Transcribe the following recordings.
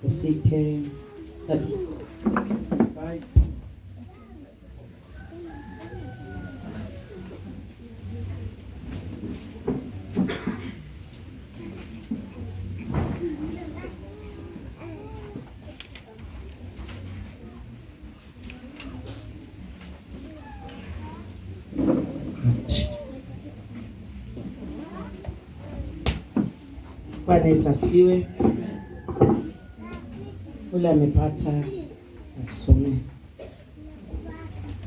Tufike 35. Bwana Yesu asifiwe. Ule amepata atusomee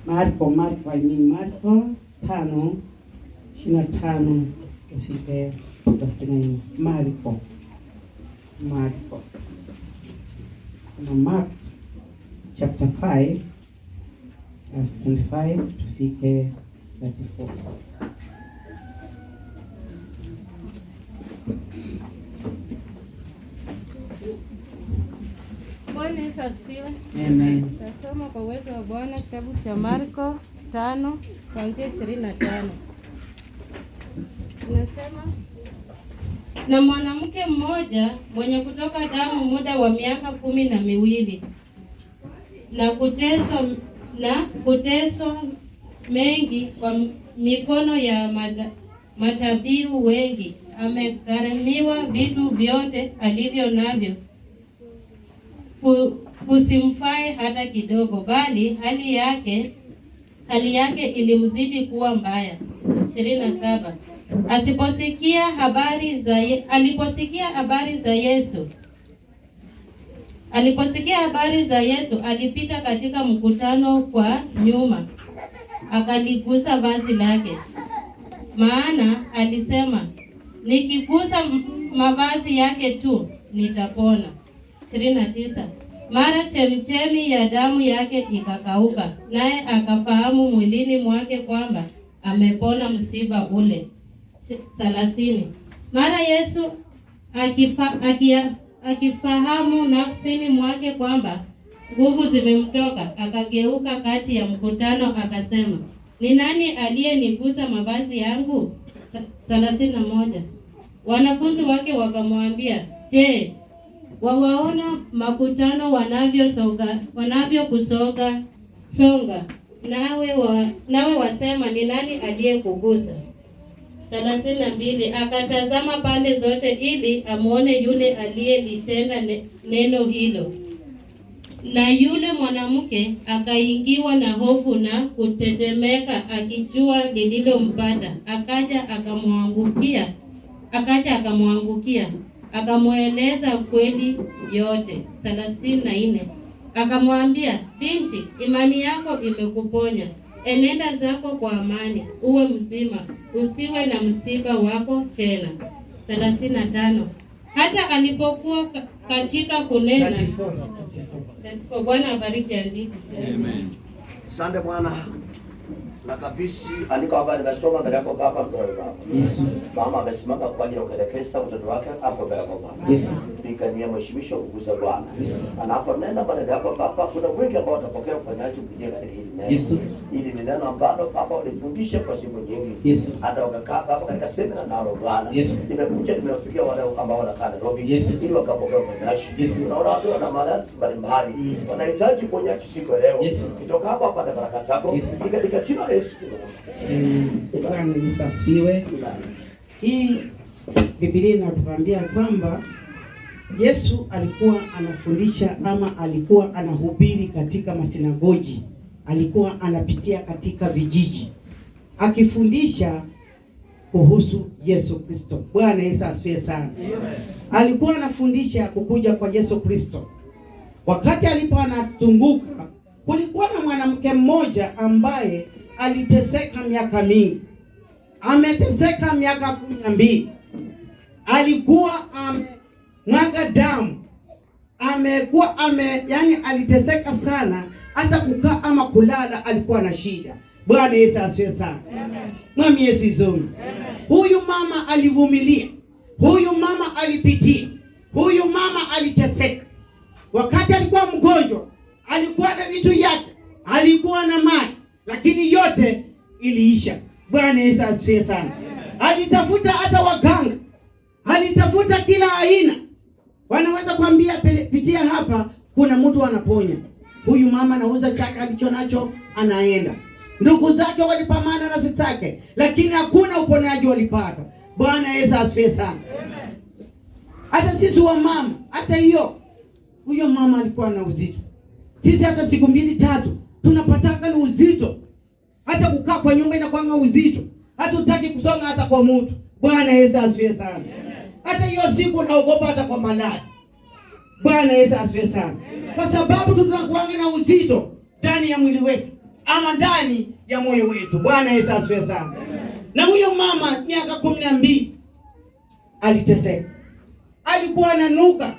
Marko, Marko, I mean Marko 5:25 tufike 34. Marko, Marko, na Mark chapter 5 verse 25 tufike 34. Bwana Yesu asifiwe. Amen. Tasoma kwa uwezo wa Bwana kitabu cha Marko 5 kuanzia 25. Inasema, na mwanamke mmoja mwenye kutoka damu muda wa miaka 12 na kuteswa mengi kwa mikono ya matabibu wengi, amegharamiwa vitu vyote alivyo navyo, kusimfae hata kidogo, bali hali yake ilimzidi kuwa mbaya. 27. Aliposikia habari za Yesu, aliposikia habari za Yesu, alipita katika mkutano kwa nyuma, akaligusa vazi lake. Maana alisema, nikigusa mavazi yake tu nitapona. 29. Mara chemchemi ya damu yake ikakauka, naye akafahamu mwilini mwake kwamba amepona msiba ule. 30. Mara Yesu akifahamu nafsini mwake kwamba nguvu zimemtoka, akageuka kati ya mkutano akasema, ni nani aliyenigusa mavazi yangu? 31. Wanafunzi wake wakamwambia, je, wawaona makutano wanavyokusonga songa, nawe wasema ni nani aliyekugusa? 32. Akatazama pande zote ili amuone yule aliyelitenda neno hilo. Na yule mwanamke akaingiwa na hofu na kutetemeka, akijua lililompata. Akaja akamwangukia, akamweleza kweli yote. 34. Akamwambia, binti, imani yako imekuponya, enenda zako kwa amani, uwe mzima, usiwe na msiba wako tena. 35. Hata alipokuwa katika kunena, 34. Bwana abariki andiko. Amen. Asante Bwana. Na kabisi andiko ambayo nimesoma mbele yako Baba, mkononi mwako. Yesu. Mama amesimama kwa ajili ya kuelekeza mtoto wake hapo mbele yako Baba. Yesu. Pigania mheshimisho kugusa Bwana. Yesu. Anaponena maneno yako Baba, kuna wengi ambao watapokea uponyaji kupitia katika hili neno. Yesu. Hili ni neno ambalo Baba ulifundisha kwa siku nyingi. Yesu. Hata wakakaa Baba katika semina nalo Bwana. Yesu. Nimekuja nimewafikia wale ambao wanakaa Nairobi. Yesu. Ili wakapokea uponyaji. Yesu. Unaona watu wana maradhi mbalimbali. Wanahitaji uponyaji siku ya leo. Yesu. Kutoka hapa pata baraka zako. Yesu. Ni katika jina la Yesu. Bwana Yesu asifiwe. Hii Biblia inatuambia kwamba Yesu alikuwa anafundisha ama alikuwa anahubiri katika masinagogi, alikuwa anapitia katika vijiji akifundisha kuhusu Yesu Kristo. Bwana Yesu asifiwe sana. Amen. Alikuwa anafundisha kukuja kwa Yesu Kristo. Wakati alipokuwa anatunguka, kulikuwa na mwanamke mmoja ambaye aliteseka miaka mingi. Ameteseka miaka 12. Alikuwa amemwaga damu. Aliteseka sana, hata kukaa ama kulala alikuwa na shida. Bwana Yesu asifiwe sana. Amen. Mwami Yesu izoni. Amen. Huyu mama alivumilia. Huyu mama alipitia. Huyu mama aliteseka. Wakati alikuwa mgonjwa, alikuwa na vitu yake, alikuwa na mali, lakini yote iliisha. Bwana Yesu asifiwe sana. Amen. Alitafuta hata waganga, Alitafuta kila aina. Wanaweza kuambia pitia hapa, kuna mtu anaponya. Huyu mama anauza chaka alicho nacho, anaenda. Ndugu zake walipambana na zake, lakini hakuna uponaji walipata. Bwana Yesu asifiwe sana. Hata sisi wa mama, hata hiyo huyo mama alikuwa na uzito. Sisi hata siku mbili tatu tunapataka ni uzito. Hata kukaa kwa nyumba inakuwa uzito. Hatutaki kusonga hata kwa mtu. Bwana Yesu asifiwe sana. Hata hiyo siku naogopa hata kwa malazi. Bwana Yesu asifiwe sana. Kwa sababu tunakuanga na uzito ndani ya mwili wetu ama ndani ya moyo wetu. Bwana Yesu asifiwe sana. Na huyo mama miaka 12 aliteseka. Alikuwa ananuka.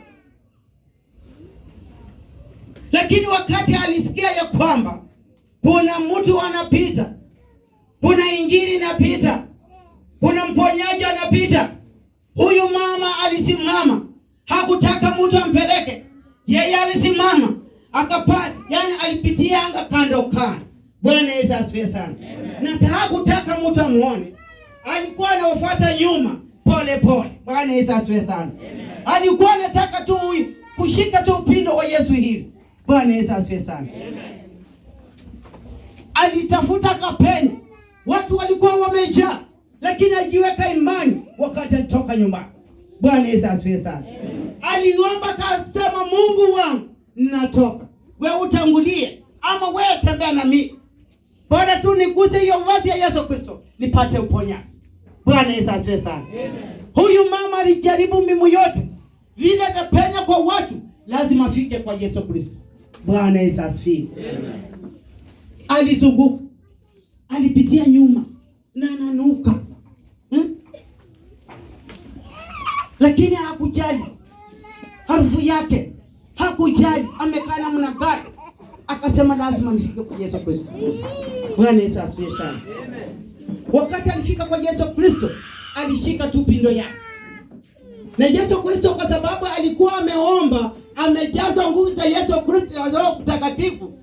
Lakini wakati alisikia ya kwamba kuna mtu anapita, kuna injili inapita, kuna mponyaji anapita, huyu mama alisimama. Hakutaka mtu ampeleke. Yeye alisimama akapa, yani alipitia anga kando kando. Bwana Yesu asifiwe sana. Na hakutaka mtu amuone. Alikuwa anawafuata nyuma pole pole. Bwana Yesu asifiwe sana. Alikuwa anataka tu kushika tu upindo wa Yesu hivi. Bwana Yesu asifiwe sana. Alitafuta kapenya. Watu walikuwa wamejaa, lakini alijiweka imani wakati alitoka nyumbani. Bwana Yesu asifiwe sana. Aliomba akasema, Mungu wangu, natoka, wewe utangulie ama wewe tembea na mimi, bora tu niguse hiyo vazi ya Yesu Kristo nipate uponyaji. Bwana Yesu asifiwe sana. Huyu mama alijaribu mimu yote, vile atapenya kwa watu, lazima afike kwa Yesu Kristo. Bwana Yesu asifiwe. Alizunguka, alipitia nyuma na ananuka, Lakini hakujali harufu yake, hakujali amekaa namna gani. Akasema lazima nifike kwa Yesu Kristo. Bwana Yesu asifiwe sana. Wakati alifika kwa Yesu Kristo, alishika tu pindo yake. Na Yesu Kristo kwa sababu alikuwa ameomba, amejazwa nguvu za Yesu Kristo na Roho Mtakatifu,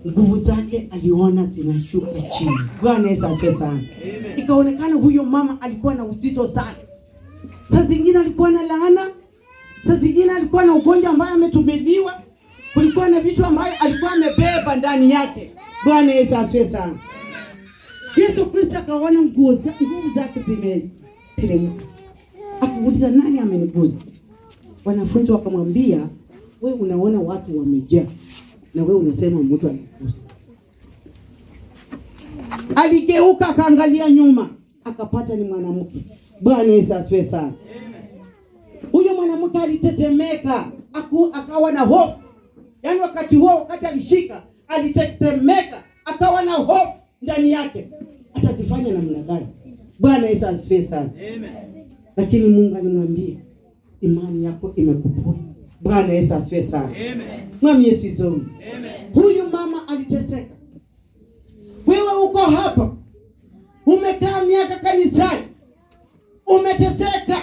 nguvu zake aliona zinashuka chini. Bwana Yesu asifiwe sana. Ikaonekana huyo mama alikuwa na uzito sana. Saa zingine alikuwa na laana, saa zingine alikuwa na ugonjwa ambaye ametumiliwa, kulikuwa na vitu ambayo alikuwa amebeba ndani yake. Bwana Yesu asifiwe sana. Yesu Kristo akaona nguvu zake zimeteremka. Akauliza, nani ameniguza? Wanafunzi wakamwambia, we unaona watu wamejaa na we unasema mtu alikugusa. Aligeuka akaangalia nyuma, akapata ni mwanamke. Bwana Yesu asifiwe sana. Huyo mwanamke alitetemeka, akawa na hofu. Yaani wakati huo, wakati alishika, alitetemeka, akawa na hofu ndani yake. Atajifanya namna gani? Bwana Yesu asifiwe sana. Lakini Mungu alimwambia, imani yako imekuponya. Bwana Yesu asifiwe sana. Mwami Yesu izomi. Huyu mama aliteseka. Wewe uko hapa, umekaa miaka kanisani, umeteseka.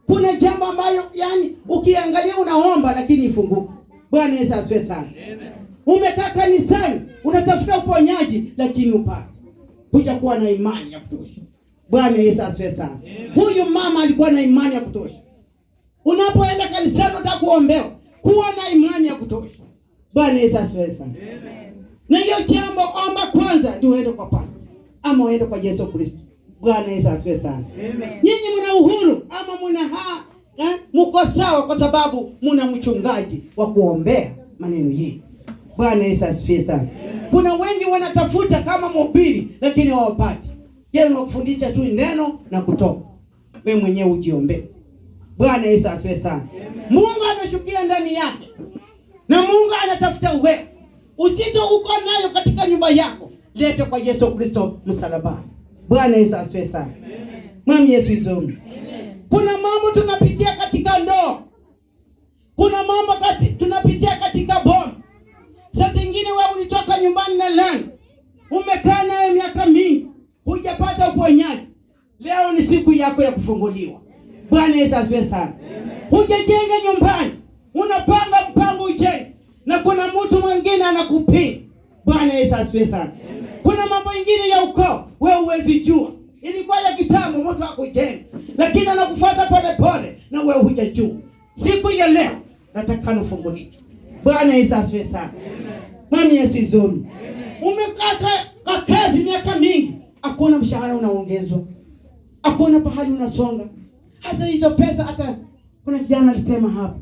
Kuna jambo ambayo yani ukiangalia unaomba lakini ifunguke. Bwana Yesu asifiwe sana. Umekaa kanisani unatafuta uponyaji lakini upate. Hujakuwa na imani ya kutosha. Bwana Yesu asifiwe sana. Huyu mama alikuwa na imani ya kutosha. Unapoenda kanisani utakuombewa, kuwa na imani ya kutosha. Bwana Yesu asifiwe sana. Na hiyo jambo omba kwanza ndio uende kwa pastor ama uende kwa Yesu Kristo. Bwana Yesu asifiwe sana. Nyinyi mna uhuru ama mna mko sawa kwa sababu mna mchungaji wa kuombea maneno yenu. Bwana Yesu asifiwe sana. Kuna wengi wanatafuta kama mhubiri lakini hawapati. Yeye anakufundisha tu neno na kutoka. Wewe mwenyewe ujiombee. Bwana Yesu asifiwe sana. Mungu ameshukia ndani yake. Na Mungu anatafuta wewe. Uzito uko nayo katika nyumba yako, lete kwa Yesu Kristo msalabani. Bwana Yesu asifiwe sana. Mwami Yesu izomi. Kuna mambo tunapitia katika ndoa. Kuna mambo tunapitia katika boma. Saa zingine wewe ulitoka nyumbani na laana. Umekaa nayo miaka mingi, hujapata uponyaji. Leo ni siku yako ya kufunguliwa. Bwana Yesu asifiwe sana. Hujajenga nyumbani, unapanga mpango ujenge, na kuna mtu mwingine anakupinga. Bwana Yesu asifiwe sana. Kuna mambo mengine ya ukoo wewe huwezi jua. Ilikuwa ya kitambo mtu hakujenga, lakini anakufuata pole pole na wewe hujajua. Siku ya leo nataka nufungulie. Bwana Yesu asifiwe sana. Mwami Yesu izomi. Umekaa kwa kazi miaka mingi, hakuna mshahara unaongezwa, hakuna pahali unasonga. Hasa hizo pesa, hata kuna kijana alisema hapa,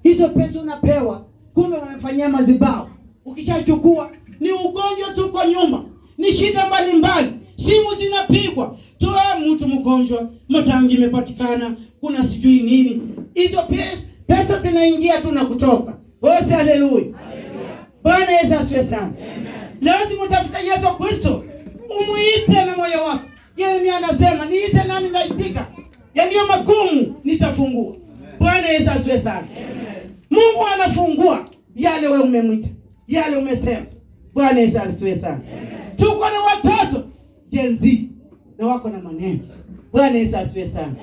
hizo pesa unapewa, kumbe wamefanyia mazibao. Ukishachukua ni ugonjwa tu kwa nyumba, ni shida mbalimbali, simu zinapigwa, toa mtu mgonjwa, matangi imepatikana, kuna sijui nini. Hizo pesa zinaingia tu na kutoka. Bose, haleluya. Bwana Yesu asifiwe sana. Lazima utafute Yesu Kristo, umuite na moyo wako. Yeremia anasema niite nami naitika, yaliyo magumu nitafungua. Bwana Yesu asifiwe sana. Mungu anafungua yale wewe umemwita, yale umesema. Bwana Yesu asifiwe sana. Tuko na watoto Gen Z na wako na maneno. Bwana Yesu asifiwe sana.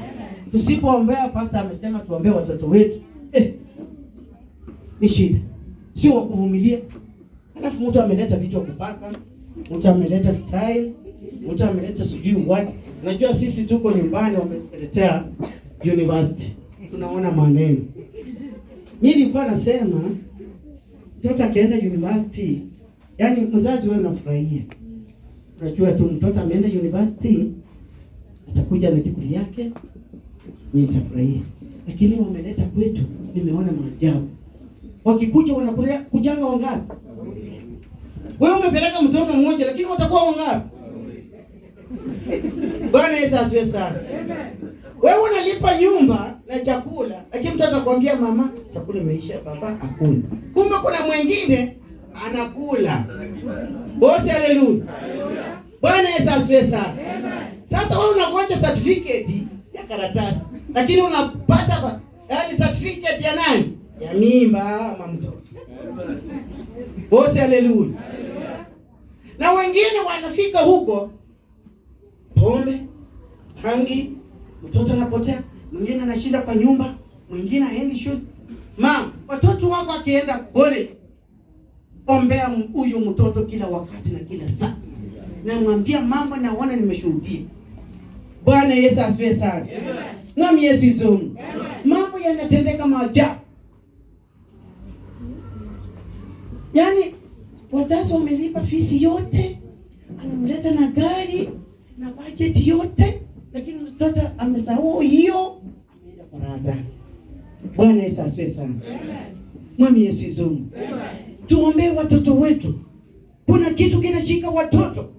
Tusipoombea, pastor amesema tuombee watoto wetu, ni shida, sio wa kuvumilia. Alafu mtu ameleta vitu vya kupaka, mtu ameleta style, mtu ameleta sijui what. Unajua sisi tuko nyumbani, wametuletea university, tunaona maneno. Mimi nilikuwa nasema mtoto akienda university, yani mzazi wewe unafurahia, unajua tu mtoto ameenda university atakuja na degree yake, mimi nitafurahia. Lakini wameleta kwetu, nimeona maajabu. Wakikuja wanakulea kujanga wangapi? Wewe umepeleka mtoto mmoja, lakini watakuwa wangapi? Bwana Yesu asifiwe sana. Wewe unalipa nyumba na chakula, lakini mtoto anakuambia mama, chakula imeisha, baba hakuna. Kumbe kuna mwingine anakula. Bosi, haleluya. Bwana Yesu asifiwe sana. Sasa wewe unangoja certificate ya karatasi, lakini unapata yaani certificate ya nani? Ya mimba ama mtoto. Bosi, haleluya. Na wengine wanafika huko pombe, bangi, mtoto anapotea, mwingine anashinda kwa nyumba, mwingine haendi shule. Ma, watoto wako akienda college, ombea huyu mtoto kila wakati na kila saa. Namwambia mambo naona nimeshuhudia. Bwana Yesu asifiwe sana. Mwami Yesu izomu. Mambo yanatendeka maajabu. Yaani wazazi wamelipa fisi yote, anamleta na gari na budget yote, lakini mtoto amesahau hiyo, ameenda kwa raha zake. Bwana Yesu asifiwe sana. Mwami Yesu izomu. Tuombee watoto wetu. Kuna kitu kinashika watoto,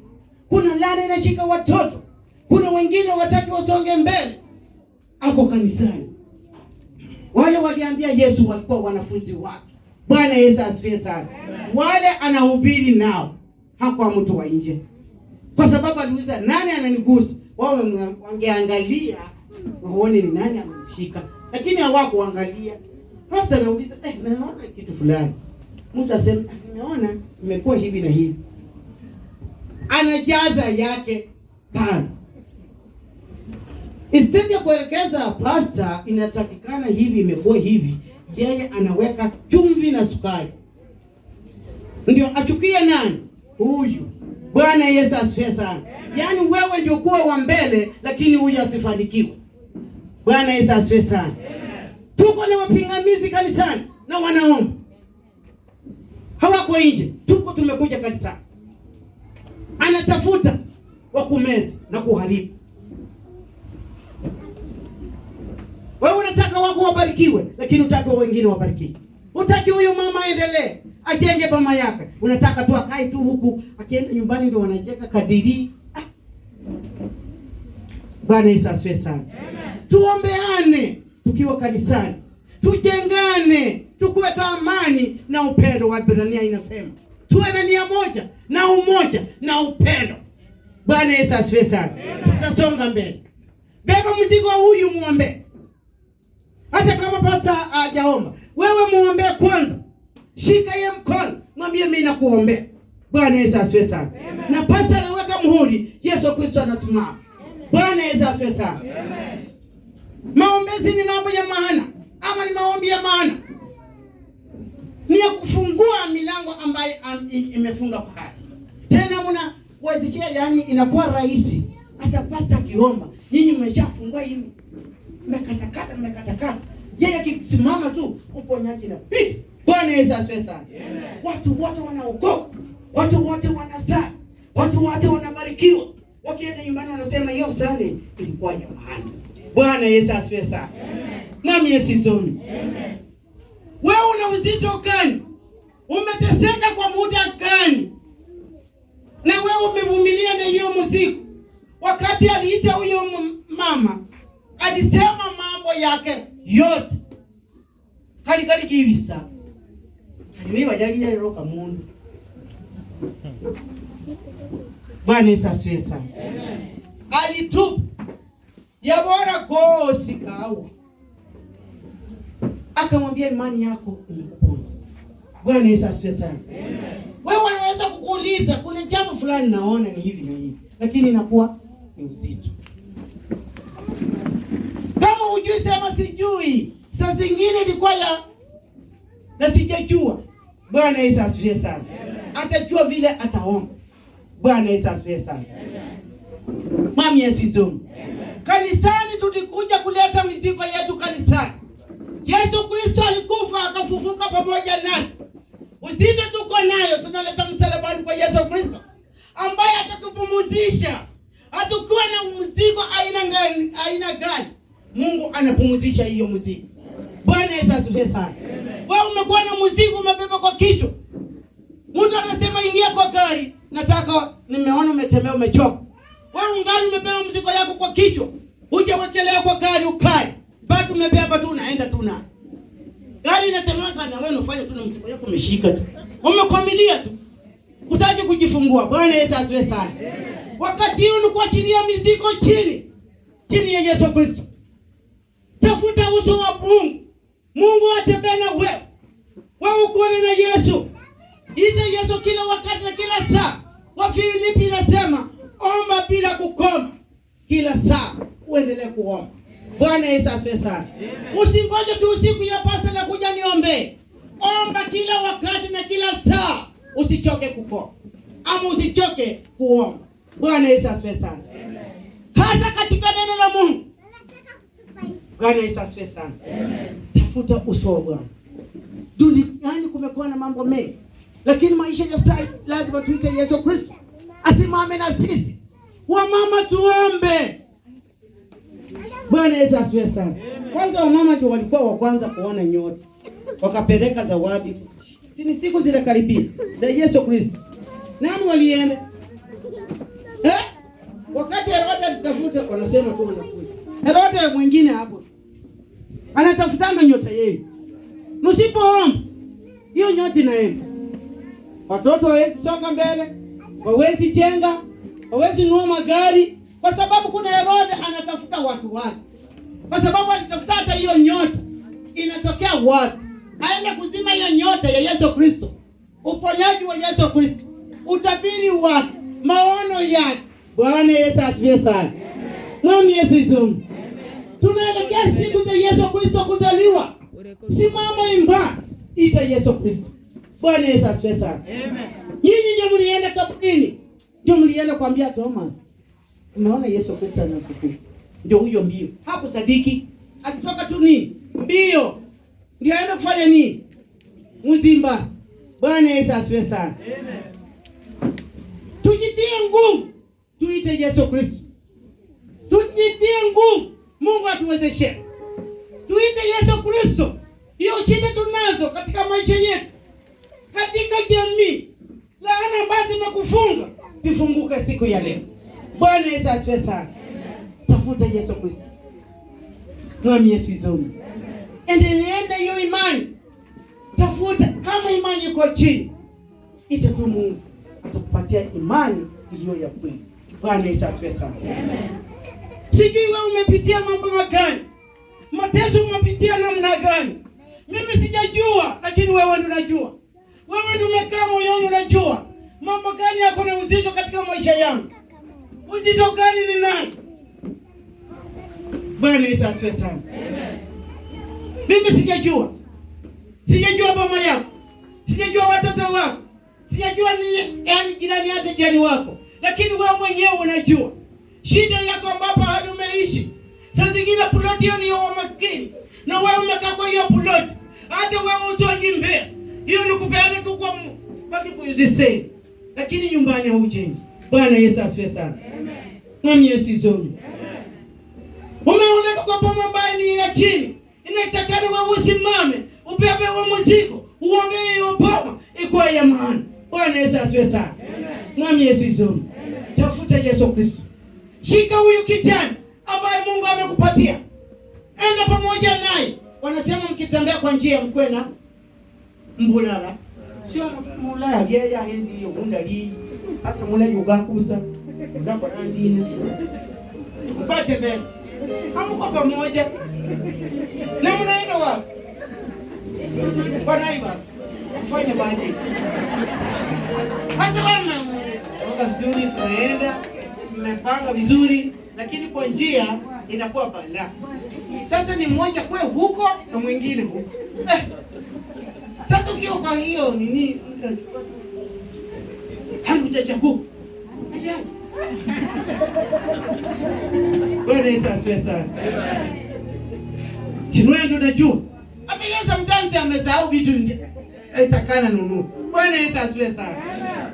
kuna laana inashika watoto, kuna wengine wataki wasonge mbele. Ako kanisani, wale waliambia Yesu walikuwa wanafunzi wake. Bwana Yesu asifiwe sana. Wale anahubiri nao, hakuwa mtu wa nje, kwa sababu aliuliza nani ananigusa. Wao wangeangalia waone ni nani amemshika, lakini hawakuangalia. Pastor anauliza, naona kitu fulani. Mtu asema nimeona imekuwa hivi na hivi, anajaza yake kando. Instead ya kuelekeza pastor inatakikana hivi, imekuwa hivi, yeye anaweka chumvi na sukari, ndio achukie nani? Huyu. Bwana Yesu asifiwe sana. Yaani wewe ndio kuwa wa mbele, lakini huyu asifanikiwe. Bwana Yesu asifiwe sana. Tuko na wapingamizi kanisani na wanaomba, hawako nje, tuko tumekuja kanisani. Anatafuta wa kumeza na kuharibu. Wewe unataka wako wabarikiwe, lakini hutaki wengine wabarikiwe. Hutaki huyu mama aendelee, ajenge boma yake. Unataka tu akae tu huku, akienda nyumbani ndio wanajenga kadiri. Bwana Yesu asifiwe sana. Tuombeane tukiwa kanisani, tujengane, tukuwe na amani na upendo. Waebrania inasema tuwe na nia moja na umoja na upendo. Bwana Yesu asifiwe sana. Tutasonga mbele. Beba mzigo huyu, muombe. Hata kama pastor hajaomba, wewe muombe kwanza. Shika yeye mkono, mwambie mimi nakuombea. Bwana Yesu asifiwe sana. Na pastor anaweka muhuri, Yesu Kristo anasimama. Bwana Yesu asifiwe sana. Maombezi ni mambo ya maana, ama ni maombi ya maana, ni ya kufungua milango ambayo imefunga pahali. Tena mnawezeshia, yani inakuwa rahisi. Hata pastor akiomba, nyinyi mmeshafungua hii Mmekatakata, mmekatakata. Yeye akisimama tu uponyaji na pita. Bwana Yesu asifiwe sana. Watu wote wanaokoka, watu wote wanasali, watu wote wanabarikiwa. Wakienda nyumbani wanasema hiyo sali ilikuwa ya maana. Bwana Yesu asifiwe sana. Mwami Yesu izomi. Wewe una uzito gani? Umeteseka kwa muda gani? Na wewe umevumilia na hiyo mzigo. Wakati aliita huyo mama, alisema mambo yake yote. Kali kali kibisa. Kali wajali roka mundu. Bwana Yesu asifiwe sana. Alitupa. Yabora gosi kawa. Akamwambia imani yako imekuponya. Bwana Yesu asifiwe sana. Wewe wanaweza kukuuliza kuna jambo fulani naona ni hivi na hivi, lakini inakuwa ni uzito. Kama hujui sema sijui. Saa zingine ilikuwa ya na sijajua. Bwana Yesu asifiwe sana. Atajua vile ataomba. Bwana Yesu asifiwe sana. Mwami Yesu izomu. Kanisani tulikuja kuleta mizigo yetu kanisani. Yesu Kristo alikufa akafufuka pamoja nasi. Uzito tuko nayo tunaleta msalabani kwa Yesu Kristo ambaye atatupumzisha. Hatakuwa na mzigo aina gani, Mungu anapumzisha hiyo mzigo. Bwana Yesu asifiwe sana. Wewe umekuwa na mzigo umebeba kwa kichwa. Mtu anasema ingia kwa gari, nataka nimeona umetembea umechoka. Wewe ungali umebeba mzigo yako kwa kichwa. Hujawekelea kwa gari ukae. Bado umebeba tu unaenda tu na. Gari inatembea na wewe unafanya tu na mzigo yako umeshika tu. Umekwamilia tu. Utaje kujifungua. Bwana Yesu asifiwe sana. Wakati huu ni kuachilia mizigo chini. Chini ya Yesu Kristo. Tafuta uso wa Mungu. Mungu atembee na wewe. Wewe ukuone na Yesu. Ita Yesu kila wakati na kila saa. Wafilipi inasema omba bila kukoma. Kila saa uendelee kuomba. Bwana Yesu asifiwe sana. Usingoje tu usiku ya pasa na kuja niombe. Omba kila wakati na kila saa. Usichoke kukoma. Ama usichoke kuomba. Bwana Yesu asifiwe sana. Hasa katika neno la Mungu. Bwana Yesu asifiwe sana. Tafuta uso wa Bwana. Duniani kumekuwa na mambo mengi, lakini maisha ya sasa lazima tuite Yesu Kristo asimame na sisi. Wamama tuombe. Bwana Yesu asifiwe sana. Kwanza wamama ndio walikuwa wa kwanza kuona nyota, wakapeleka zawadi. Sini siku zile karibia za Yesu Kristo. Nani walienda? Wakati Herode alitafuta, wanasema tu wanakuja. Herode mwingine hapo anatafutanga nyota yenu. Msipoomba hiyo nyota inaenda. Watoto hawezi songa mbele, hawezi jenga, hawezi nunua magari, kwa sababu kuna Herode anatafuta watu wake. Kwa sababu alitafuta hata hiyo nyota inatokea wapi? Aende kuzima hiyo nyota ya Yesu Kristo, uponyaji wa Yesu Kristo, utabiri wake, maono yake. Bwana Yesu asifiwe sana. Mwami Yesu izumu. Tunaelekea siku za Yesu Kristo kuzaliwa. Simama imba, ita Yesu Kristo. Bwana Yesu asifiwe sana. Nyinyi ndio mlienda kaburini, ndio mlienda kuambia Thomas, umeona Yesu Kristo anafufuka. Ndio huyo mbio. Hakusadiki. Alitoka tu nini? Mbio. Ndio aenda kufanya nini? Mzimba. Bwana Yesu asifiwe sana. Tujitie nguvu, tuite Yesu Kristo. Tujitie nguvu, Mungu atuwezeshe. Tuite Yesu Kristo. Hiyo shida tunazo katika maisha yetu, katika jamii, laana ambazo zimekufunga zifunguke siku ya leo. Bwana Yesu asifiwe sana. Tafuta Yesu Kristo. Mwami Yesu izomi. Endelea na hiyo imani. Tafuta, kama imani iko chini, ita tu Mungu atakupatia imani iliyo ya kweli. Bwana Yesu asifiwe sana. Sijui wewe umepitia mambo magani, mateso umepitia namna gani. Mimi sijajua, lakini wewe ndio unajua. Wewe ndio umekaa moyoni unajua mambo gani yako na uzito katika maisha yangu. Uzito gani ni nani? Bwana Yesu asifiwe sana. Mimi sijajua. Sijajua mama yako. Sijajua watoto wako. Sijajua ni yani jirani hata jirani wako. Lakini wewe mwenyewe unajua shida yako ambapo hadi umeishi. Saa zingine plot Ploti hiyo ni ya maskini, na wewe umekaa kwa hiyo ploti, hata wewe usongi mbele. Hiyo ni kupeana tu kwa baki kuyuzisei, lakini nyumbani haujengi. Bwana Yesu asifiwe sana. Mwami Yesu izomi. Umeoleka kwa boma ambayo ni ya chini, inatakana wewe usimame, ubebe huo mzigo, uombee hiyo boma ikuwe ya maana. Bwana Yesu asifiwe sana. Mwami Yesu izomi. Tafuta Yesu Kristo, shika huyu kijana ambaye Mungu amekupatia, enda pamoja naye. Wanasema mkitembea kwa njia mkwena mbulala, sio mulaya lyeya henzi iyo gundali asa mulaya ugakusa undakwanandina nikupate mbele, hamuko pamoja na mnaenda wapi? Kwa Naivas kufanya baadhi hasa kama vizuri, tunaenda mmepanga vizuri, lakini kwa njia inakuwa balaa. Sasa ni mmoja kwe huko na mwingine huko. Sasa ukiwa kwa hiyo nini, mtu anachukua tu hali hujachagua. Bwana Yesu asifiwe sana. Chinwe ndio unajua. Hata yeye sometimes amesahau vitu itakana nunu. Bwana Yesu asifiwe sana.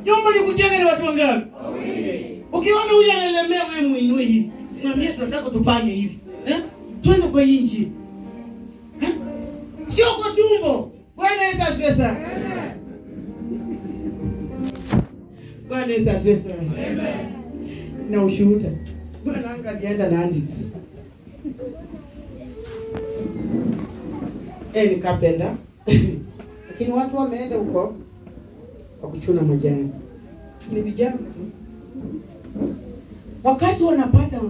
Nyumba ni kujenga ni watu wangapi? Wawili. Ukiona huyu analemea wewe muinue hivi. Mwambie tunataka tupange hivi. Eh? Twende kwa hii njia. Eh? Sio kwa tumbo. Bwana Yesu asifiwe sana. Bwana Yesu asifiwe sana. Amen. Na ushuhuda. Bwana anga alienda na Andis. Nikapenda. Lakini watu wameenda huko kwa kuchuna majani. Ni vijana tu. Wakati wanapata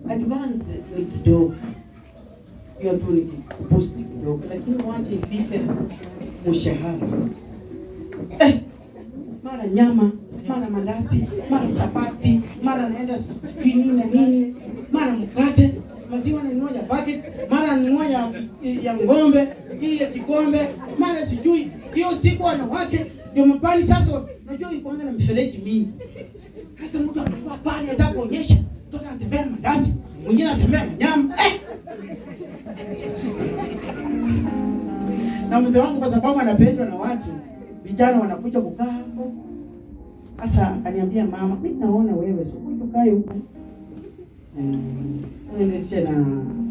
advance ni kidogo. Hiyo tu ni kupost kidogo, lakini waache ifike mshahara. Mara nyama, mara mandasi, mara chapati, mara naenda sijui nini na nini, mara mkate, maziwa nanunua ya bucket, mara nanunua ya ng'ombe, hii ya kikombe, mara sijui hiyo siku wanawake ndio mapani sasa. Unajua iko na mifereji mingi. Sasa mtu amechukua pani anataka kuonyesha, mtoto anatembea na mandasi, mwingine anatembea na nyama. Na mzee wangu kwa sababu anapendwa na watu, vijana wanakuja kukaa hapo. Sasa akaniambia, mama, mimi naona wewe sio ukae huku. Uendeshe na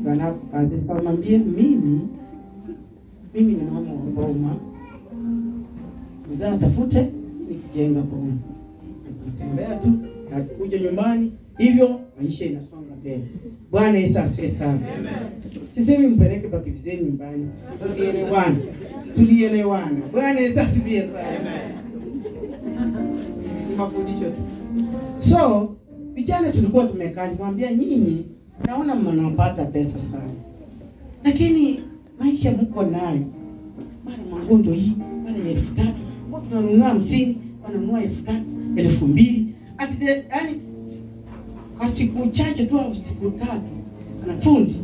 bwanako kazi. Nikamwambia mimi ni mama wa boma. Mzee atafute nikijenga boma. Nikitembea tu nakuja nyumbani, hivyo maisha inasonga mbele. Bwana Yesu asifiwe sana. Sisemi mpeleke babi zenu nyumbani. Tulielewana. Tulielewana. Bwana Yesu asifiwe sana. Amen. Ni mafundisho tu. So, vijana tulikuwa tumekaa, nikamwambia nyinyi naona mnapata pesa sana. Lakini maisha mko nayo. Mara manguo ndio hii, mara 3,000, watu wananunua 50, wananunua 3,000, 2,000. At the yani kwa siku chache tu au siku tatu anafundi,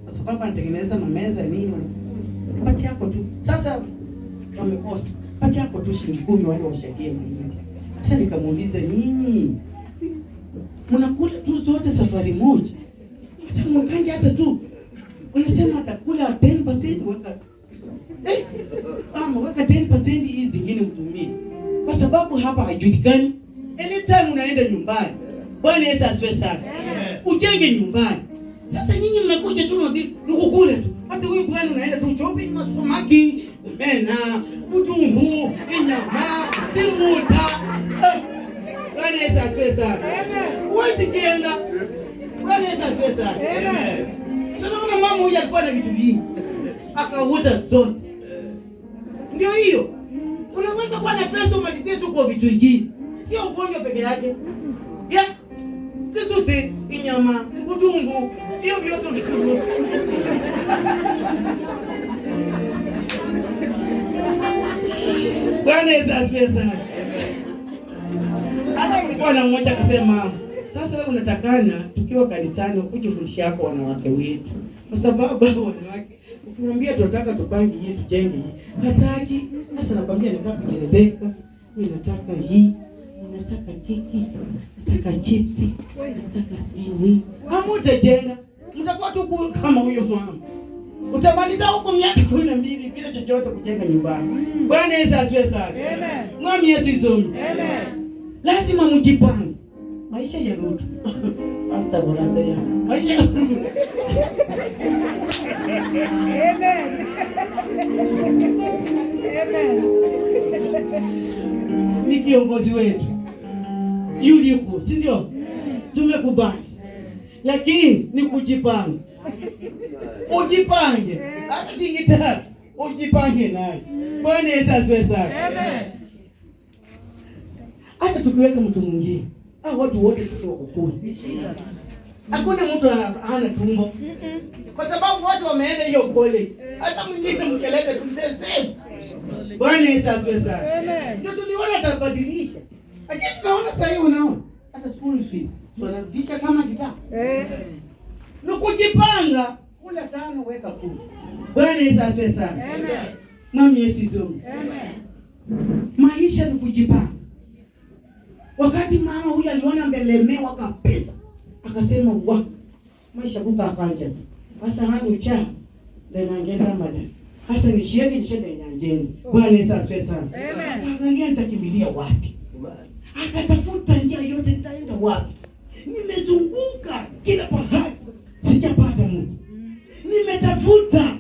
kwa sababu anatengeneza mameza nini, pati yako tu. Sasa wamekosa pati yako tu shilingi 10 wale washagie mahindi. Sasa nikamuuliza, nyinyi mnakula tu zote safari moja, hata mkangi hata tu wanasema atakula 10% weka ama weka 10% hizi zingine mtumie, kwa sababu hapa haijulikani. Anytime unaenda nyumbani. Bwana Yesu asifiwe sana. Ujenge nyumbani. Sasa nyinyi mmekuja tu nukukule tu. Hata huyu bwana unaenda tu shopping masupermarket, omena, utumbu, inyama, timbuta. Bwana Yesu asifiwe sana. Huwezi jenga. Bwana Yesu asifiwe sana. Amen. Sasa unaona mama huyu alikuwa na vitu vingi. Akauza zote. Ndio hiyo. Unaweza kuwa na pesa umalizie tu kwa vitu vingine. Sio ugonjwa peke yake. Yeah. Sisi inyama, utumbu, hiyo vyote ni. Bwana Yesu asifiwe sana. Sasa kulikuwa na mmoja akasema, sasa wewe unatakana tukiwa kanisani ukuje fundisha yako wanawake wetu. Kwa sababu wanawake ukimwambia tunataka tupange hii tujenge hii, hataki. Sasa nakwambia nataka kujerebeka, mimi nataka hii, nataka keki, nataka chipsi, nataka sijui. Hamutajenga. Mtakuwa tu ukuwe kama huyo mama. Utamaliza huko miaka 12 bila chochote kujenga nyumbani. Bwana Yesu asifiwe sana. Amen. Mwami Yesu izomi. Amen. Lazima mjipange. Maisha ya Ruto. Pastor Borata ya. Maisha ya Ruto. Amen. Amen. Ni kiongozi wetu. Yuliko, si ndio? Tumekubali. Lakini ni kujipanga. Ujipange. Hata shilingi 3 ujipange nayo. Bwana Yesu asifiwe sana. Amen. Hata tukiweka mtu mwingine, hao watu wote tuko kukuni. Hakuna mtu hana tumbo. Kwa sababu watu wameenda hiyo college. Hata mwingine mkelele tu the same. Bwana Yesu asifiwe sana. Amen. Ndio tuliona atabadilisha. Lakini tunaona sasa hivi unaona hata school fees wanarudisha kama kitaa. Ni kujipanga, kula 5 weka 10. Bwana Yesu asifiwe sana. Amen. Mwami Yesu izomi. Amen. Maisha ni kujipanga. Wakati mama huyu aliona amelemewa kabisa, akasema wa maisha kuka akanja. Sasa hangu cha ndio Ramadan. Sasa nishieke nishende nyanjeni. Bwana Yesu asifiwe sana. Amen. Akaangalia nitakimbilia wapi? Akatafuta njia yote, nitaenda wapi? Nimezunguka kila pahali, sijapata mtu. Nimetafuta,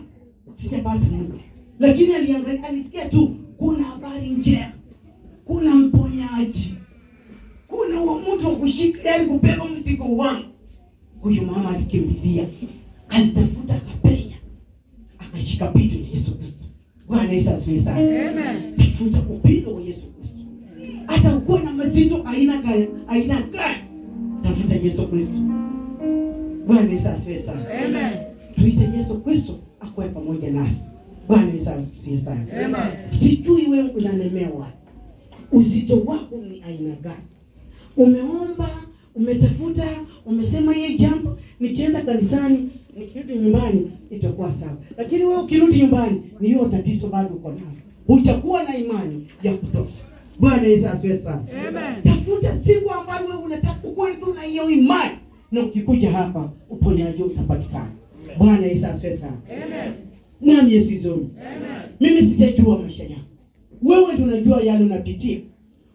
sijapata mtu. Lakini aliangalia, alisikia tu kuna habari njema. Kuna mponyaji. Kuna mtu wa kushika, yaani kubeba mzigo wangu. Huyu mama alikimbilia, alitafuta akapenya, akashika pindo la Yesu Kristo. Bwana Yesu asifiwe sana. Amen. Tafuta upendo wa Yesu Kristo. Hata ukiwa na mazito aina gani, aina gani, tafuta Yesu Kristo. Bwana Yesu asifiwe sana. Amen. Tuite Yesu Kristo akuwe pamoja nasi. Bwana Yesu asifiwe sana. Amen. Sijui wewe unalemewa, uzito wako ni aina gani? Umeomba, umetafuta, umesema hii jambo, nikienda kanisani, nikirudi nyumbani itakuwa sawa. Lakini wewe ukirudi nyumbani ni hiyo tatizo bado uko nalo. Hujakuwa na imani ya kutosha. Bwana Yesu asifiwe sana. Amen. Tafuta siku ambayo wewe unataka kuwa tu na hiyo imani, na ukikuja hapa uponyaji utapatikana. Bwana Yesu asifiwe sana. Amen. Nami Yesu izomi. Amen. Mimi sijajua maisha yako. Wewe ndio unajua yale unapitia.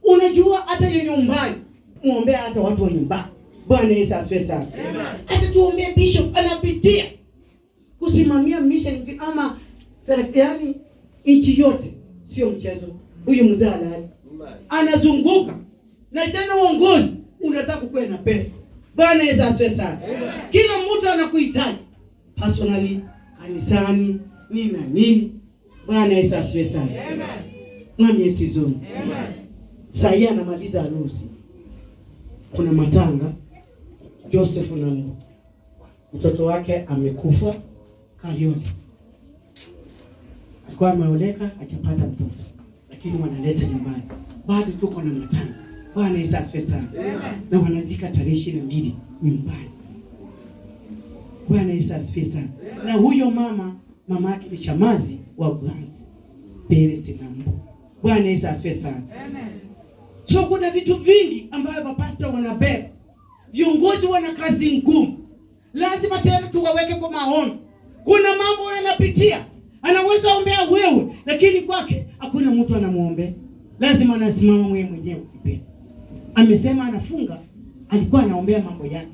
Unajua hata hiyo nyumbani. Muombea hata watu wa nyumbani. Bwana Yesu asifiwe sana. Amen. Hata tuombee bishop anapitia kusimamia mission ama serikali nchi yote, sio mchezo. Huyu mzee halali anazunguka na tena uongozi unataka kuwe na pesa. Bwana Yesu asifiwe sana. Kila mtu anakuhitaji personally, kanisani, nini na nini. Bwana Yesu asifiwe sana. Amen. Mwami Yesu izomi. Amen. Sasa yeye anamaliza harusi. Kuna matanga. Joseph na mtoto wake amekufa Kayole. Alikuwa ameoleka hajapata mtoto, lakini wanaleta nyumbani. Bado tuko na matanga. Bwana Yesu asifiwe sana. Na wanazika tarehe 22 nyumbani. Bwana Yesu asifiwe sana. Na huyo mama, mama yake ni shamazi wa Buhanzi, Pere Sinambo. Bwana Yesu asifiwe sana. Amen. So kuna vitu vingi ambavyo mapasta wanabeba. Viongozi wana kazi ngumu. Lazima tena tuwaweke kwa maono. Kuna mambo yanapitia. Anaweza ombea wewe, lakini kwake hakuna mtu anamuombea. Lazima anasimama mwenyewe mwenyewe kipenda. Amesema anafunga, alikuwa anaombea mambo yake.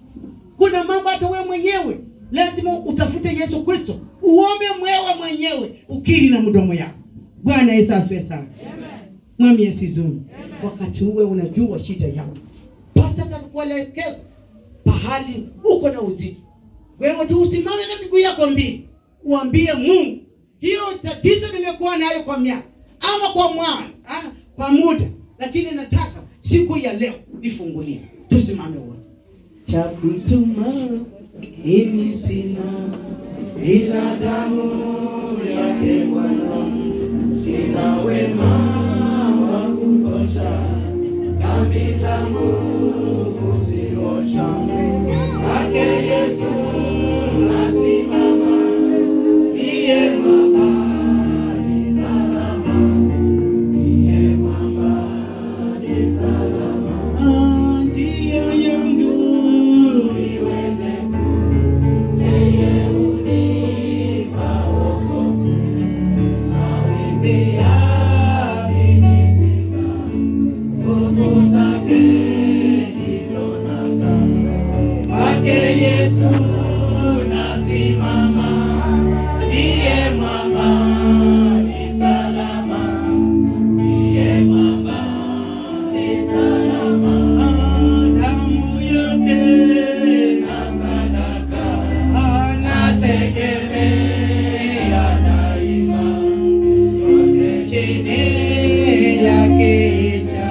Kuna mambo hata wewe mwenyewe lazima utafute Yesu Kristo, uombe mwewe mwenyewe, ukiri na mdomo yako. Bwana Yesu asifiwe sana. Mwami Yesu izuni. Wakati uwe unajua shida yako, pastor atakuelekeza pahali uko na uzito. Wewe tu usimame na miguu yako mbili, uambie Mungu, hiyo tatizo nimekuwa nayo kwa miaka ama kwa mwana, kwa muda, lakini nataka siku ya leo nifungulie. Tusimame wote. Cha kutuma mimi sina ila damu yake Bwana, sina wema wa kutosha, dhambi zangu kuziosha, kwake Yesu nasimama, ndiye mwamba ni salama, ndiye mwamba ni salama, njia yangu iwe ndefu, yeye Nasimama, ndiye mwamba ni salama, ndiye mwamba ni salama. Damu yake na sadaka anategemea daima, yote chini yakiisha,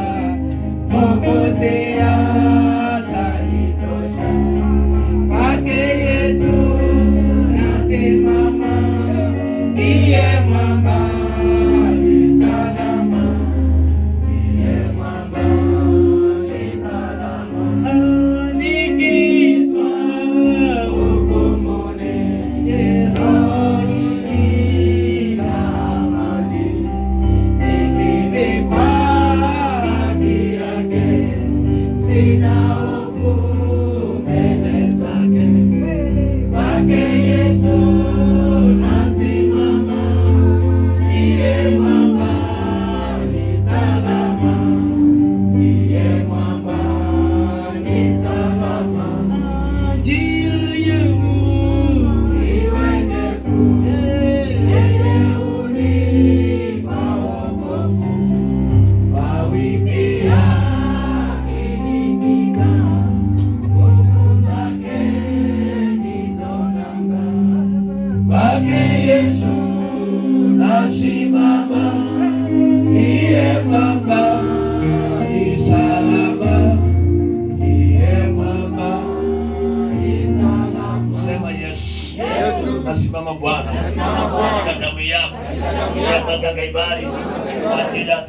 Mwokozi atanitosha. Kwake Yesu nasimama, ndiye mwamba ni salama, ndiye mwamba ni salama. Nikiitwa hukumuni, rohoni na amani, nikivikwa haki yake, sina hofu mbele zake. Kwake Yesu nasimama, ndiye mwamba ni salama, ndiye mwamba ni salama. Njia yangu iwe ndefu, yeye hunipa wokovu. Mawimbi yakinipiga, nguvu zake ndizo nanga. Kwake Yesu nasimama, ndiye mwamba ni salama, ndiye mwamba Ni salama. Sema Yesu. Nasimama Bwana katika damu yako, katika ibada kwa ajili ya